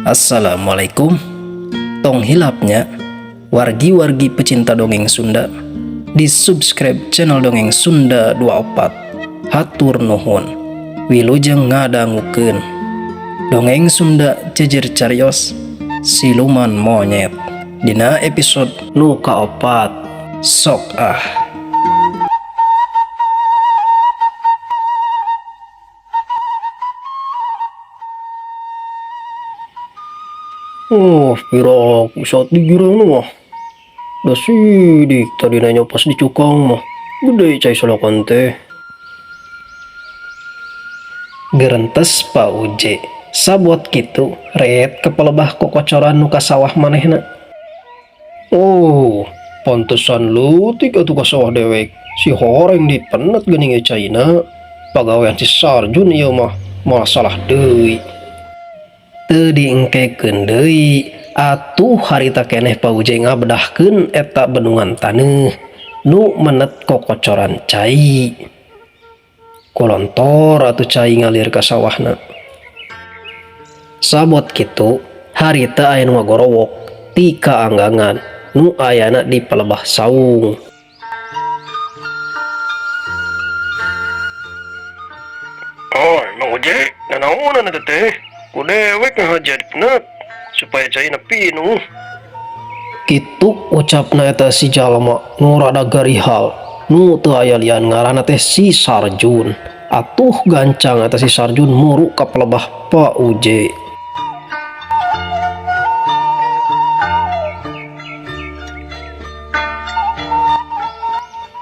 Assalamualaikum. Tong hilap nya, wargi-wargi pecinta dongeng Sunda, di subscribe channel Dongeng Sunda 24. Hatur nuhun. Wilujeng ngadangukeun Dongeng Sunda Jejer Carios Siluman Monyet dina episode nu kaopat. Sok ah. Oh, pira saat digirang mah. Da sidik tadi nanya pas dicukang mah. Gede cai solokan teh. Gerentes Pak Uje. Sabot kitu ret kepelebah kokocoran nu ka sawah manehna. Oh, pantesan leutik atuh ka sawah dewek. Si horeng dipenet geuning caina. Pagawean si Sarjun ieu mah, malah salah deui. Teu diengkekeun deui atuh harita keneh Pak Uje ngabedahkeun eta bendungan taneuh nu menet kokocoran cai. Kolontor atuh cai ngalir ka sawahna. Sabot kitu harita aya nu ngagorowok ti kaanggangan nu ayana di palebah saung. Oh, Mang Uje, nanaonan eta teh? Ku dewek ngahaja dipenet supaya caina pinuh. Kitu ucapna eta si jalma nu rada garihal nu teu aya lian ngaranna teh si Sarjun. Atuh gancang eta si Sarjun muru ka palebah Pak Uje.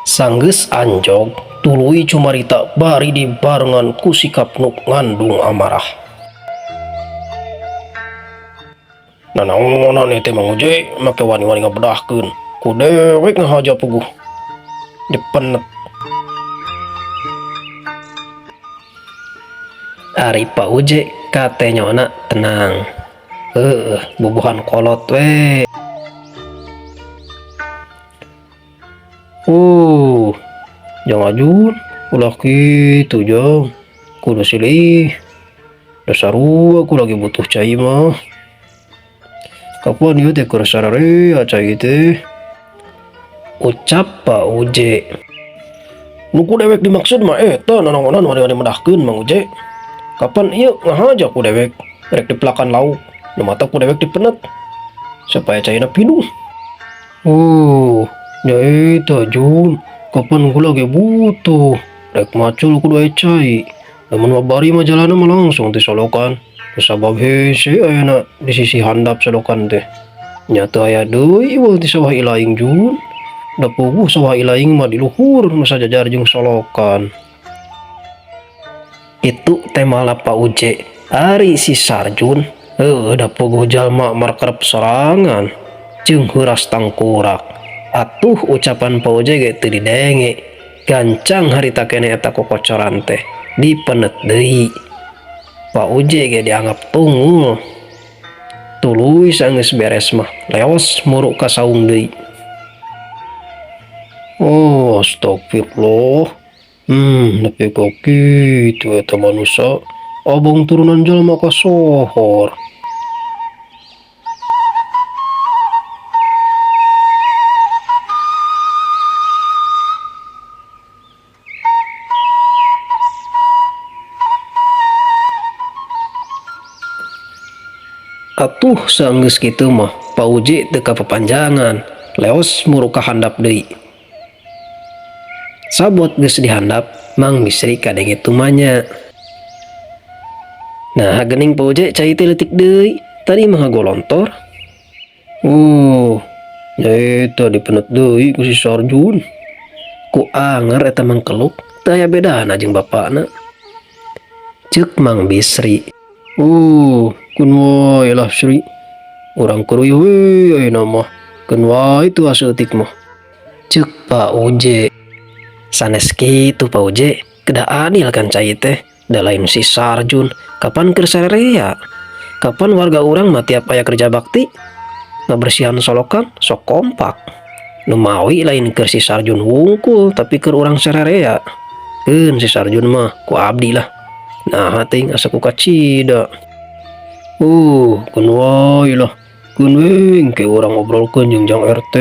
Sanggeus anjog tuluy cumarita bari dibarengan ku sikap nu ngandung amarah. Nanaonan teh Mang Uje make wani-wani ngabedahkeun. Ku dewek ngahaja puguh. Dipenet. Ari Pak Uje katenyona tenang. Heueuh, bubuhan kolot we. Oh, jang Ajun, ulah kitu jang. Kudu silih. Da sarua aku lagi butuh cai mah. Kapan ieu teh keur sararea cai teh? Ucap Pak Uje. Nu ku dewek dimaksud mah eta nanaonan wani-wani medahkeun Mang Uje. Kapan ieu ngahaja ku dewek rek dipelakan lauk, nu mata ku dewek dipenet supaya caina pinuh. Oh, nya eta Jun, kapan ku lagi butuh rek macul kudu aya cai. Lamun babari mah jalanna mah langsung ti solokan. Sabab hese ayana di sisi handap solokan teh. Nya teu aya deui iwal ti sawah ilaing Jun. Da puguh sawah ilaing mah di luhur nu sajajar jeung solokan. Itu temala Pak Uje. Ari si Sarjun heueuh da puguh jalma markerep sorangan jeung heuras tangkurak. Atuh ucapan Pak Uje ge teu didenge. Gancang harita keneh eta kokocoran teh dipenet deui. Pak Uje ge dianggap tungul. Tuluy sanggeus beres mah leos muru ka saung deui. Oh, astagfirullah. Nepi ka kitu eta manusa. Abang turunan jalma kasohor. Atuh sanggeus kitu mah Pak Uje teu kapapanjangan, leos muru ka handap deui. Sabot geus dihandap, Mang Misri kadenge tumanya. Nah, geuning Pak Uje cai teh leutik deui, tadi mah ngagolontor. Oh, nya eta dipenet deui ku si Sarjun. Ku anger eta mangkeluk, teu aya bedana jeung bapakna. Ceuk Mang Bisri. Oh, keun wae lah Sri. Urang kuruy we ayeuna mah. Keun wae teu aseutik mah. Ceuk Pak Uje. Sanes kitu Pak Uje, kedah adil kan cai teh. Da lain si Sarjun, kapan keur sarerea? Kapan warga urang mah tiap aya kerja bakti ngabersihan solokan sok kompak. Nu mawi lain keur si Sarjun wungkul tapi keur urang sarerea. Keun si Sarjun mah ku abdi lah. Nah, teuing asa ku kacida. Keun wae lah. Keun we engke urang obrolkeun jeung Jang RT.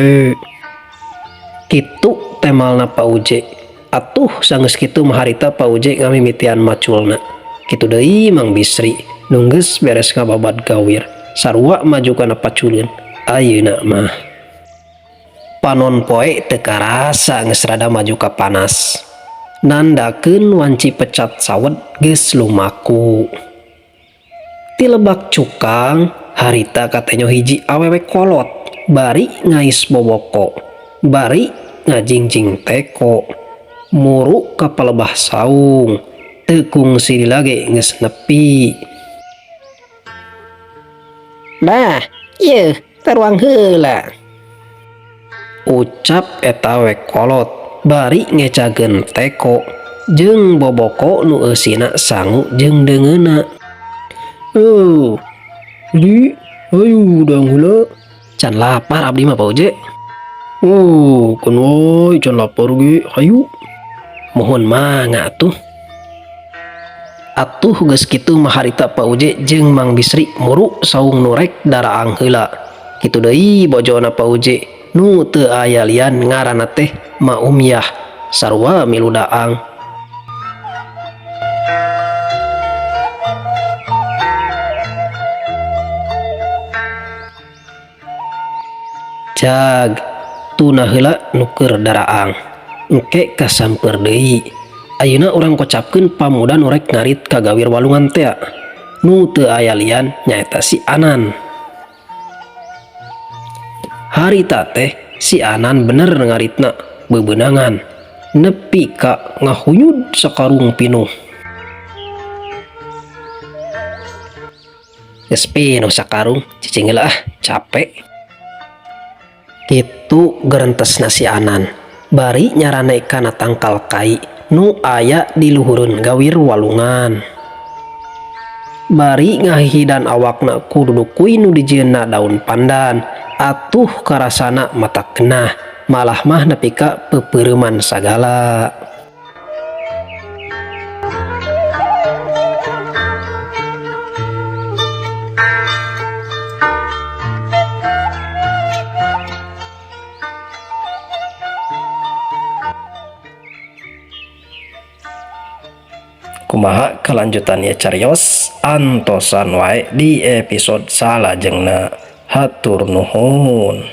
Kitu temalna Pak Uje. Atuh sanggeus kitu mah harita Pak Uje ngamimitian maculna. Kitu deui Mang Bisri nu geus beres ngababad gawir sarua maju kana paculeun. Ayeuna mah panon poe teu karasa geus rada maju ka panas. Nandakeun wanci pecat sawed geus lumaku. Ti lebak cukang harita katenyo hiji awewe kolot bari ngais boboko bari ngajingjing teko muru ka palebah saung teu kungsi lila ge geus nepi. Bah, ieu taruang heula. Ucap eta we kolot bari ngecageun teko jeung boboko nu eusina sangu jeung deungeunna. Oh, di, ayo dang heula. Can lapar abdi mah Pak Uje. Oh, keun wae can lapar ge, hayu. Mohon mangga atuh. Atuh geus kitu mah harita Pak Uje jeung Mang Bisri muru saung nu rek daraang heula. Kitu deui bojona Pak Uje nu teu aya lian ngaranna teh Ma Umyah sarua milu daang. Jag tuna heula nu keur daraang. Engke kasamper deui. Ayeuna urang kocapkeun pamuda nu rek ngarit ka gawir walungan tea. Nu teu aya lian nyaeta si Anan. Harita teh si Anan bener ngaritna bebenangan nepi ka ngahuyud sakarung pinuh. Geus pinuh sakarung cicing heula ah capek. Kitu gerentesna si Anan bari nyarane kana tangkal kai nu aya di luhureun gawir walungan. Bari ngahihidan awakna ku dudukui nu dijieunna daun pandan atuh karasana mata kenah malah mah nepi ka peupeureuman sagala. Kumaha kelanjutannya carios antosan wae di episode salajengna. Hatur nuhun.